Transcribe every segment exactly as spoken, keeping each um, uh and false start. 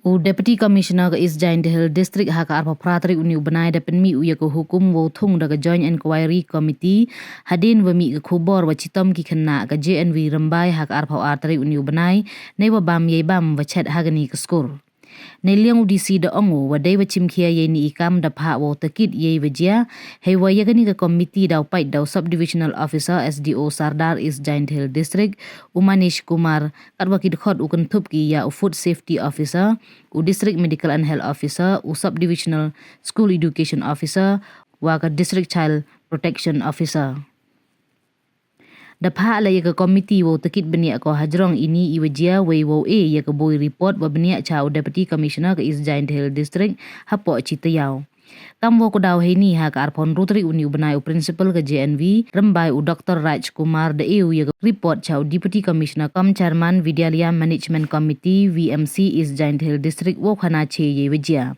U Deputy Commissioner ka East Jaiñtia Hills District ha ka arphaw phra tarik uni u bnai da pynmih u ya ka hukum wow thung da ka Joint Inquiry Committee hadien wa mih ka khubor wa chitom ki khynnah ka J N V Rymbai ha ka arphaw ar tarik uni u bnai, nei wa bam yei bam wa chet ha kani ka skur. Nei liang u D C da ong u wa dei wa chimkhia yei ni i kam da phah wow takit yei wa jia, hei wa ya kani ka committee daw pait da u Subdivisional Officer, S D O Sardar, East Jaiñtia Hills District, u Manish Kumar, katwa ki dkhot u kynthup ki ya u Food Safety Officer, u District Medical and Health Officer, u Subdivisional School Education Officer, wa ka District Child Protection Officer. Da phah la ya ka committee wow takit bniah ko hajrong ini i wa jia wei wow e ya ka boi report wa bniah cha u Deputy Commissioner ka East Jaiñtia Hills District hapoh chi tayaw. Kam wow kdaw heini ha ka arphaw ynru tarik uni u bnai u Principal ka J N V Rymbai u Doctor Raj Kumar da e u ya ka report cha u Deputy Commissioner cum Chairman Vidyalaya Management Committee, V M C, East Jaiñtia Hills District wow khana che yei wa jia.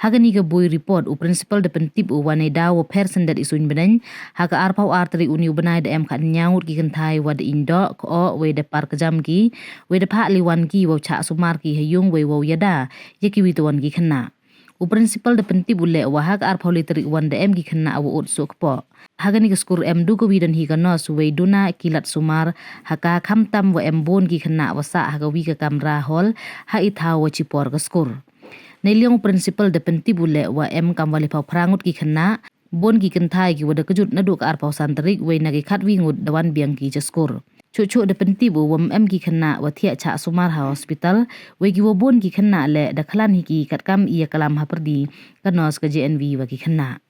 Ha kani ka boi report u Principal da pyntip u wa nei daw wa pher syndet i suiñ bneiñ, ha ka arphaw ar tarik uni u bnai da em khatñiaw ngut ki kynthai wa da iñ doh, khoh, wei da par kjam ki, wei da phah liwan ki wow chah sumar ki ha yung wei wow yada ya kiwi tawon ki khynnah. U Principal da pyntip u leh wa ha ka arphaw le tarik wan da em ki khynnah wa ut suk kpoh. Ha kani ka skur em du kawi donhi ka nurse wei duna ki lad sumar ha ka, khamtam wa em bun ki khynnah wa sah ha kawi ka kamra hall ha i thaw wa chipor ka skur. Nei liang u Principal da pyntip u leh wa em kam wa le phaw phra ngut ki khynnah, bun ki kynthai ki wa da kjut naduh ka arphaw san tarik, wei na ki khatwi ngut da wan biang ki cha skur. Chuh chuh da pyntip u wa em ki khynnah wa thiah chah sumar ha hospital, wei ki wa bun ki khynnah leh da khlan hi ki katkam i ya klam hapyrdi ka nurse ka J N V wa ki khynnah.